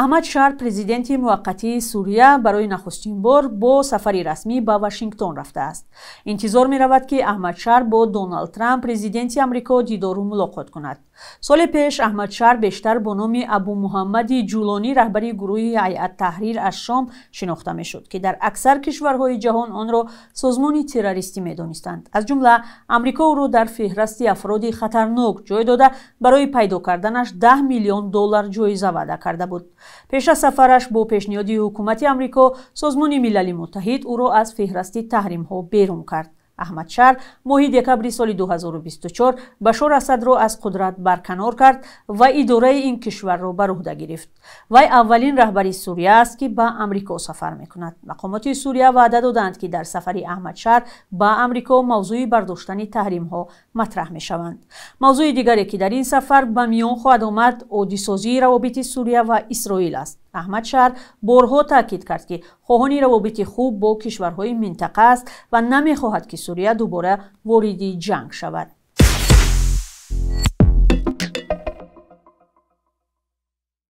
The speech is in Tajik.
Аҳмад Шаръ, президенти муваққатии Сурия, барои нахустин бор бо сафари расмӣ ба Вашингтон рафтааст. Интизор меравад, ки Аҳмад Шаръ бо Доналд Трамп, президенти Амрико, дидору мулоқот кунад. Соли пеш Аҳмад Шаръ бештар бо номи Абу Муҳаммади Ҷулонӣ, раҳбари гурӯҳи Ҳайъат Таҳрир аш-Шом шинохта мешуд, ки дар аксар кишварҳои ҷаҳон онро созмони террористӣ медонистанд. Аз ҷумла Амрико ӯро дар феҳрасти афроди хатарнок ҷой дода, барои пайдо карданаш 10 миллион доллар ҷоиза ваъда карда буд. Пеш аз сафараш бо пешниҳоди ҳукумати Амрико Созмони Милали Муттаҳид ӯро аз феҳрасти таҳримҳо берун кард. Аҳмад Шаръ моҳи декабри соли 2024 Башор Асадро аз қудрат барканор кард ва идораи ин кишварро бар уҳда гирифт. Вай аввалин раҳбари Сурия аст, ки ба Амрико сафар мекунад. Мақомоти Сурия ваъда доданд, ки дар сафари Аҳмад Шаръ ба Амрико мавзӯи бардоштани таҳримҳо матраҳ мешаванд. Мавзӯи дигаре, ки дар ин сафар ба миён хоҳад омад, оддисозии равобити Сурия ва Исроил аст. Аҳмад Шаръ борҳо таъкид кард, ки хоҳони равобити хуб бо кишварҳои минтақа аст ва намехоҳад, ки Сурия дубора вориди ҷанг шавад.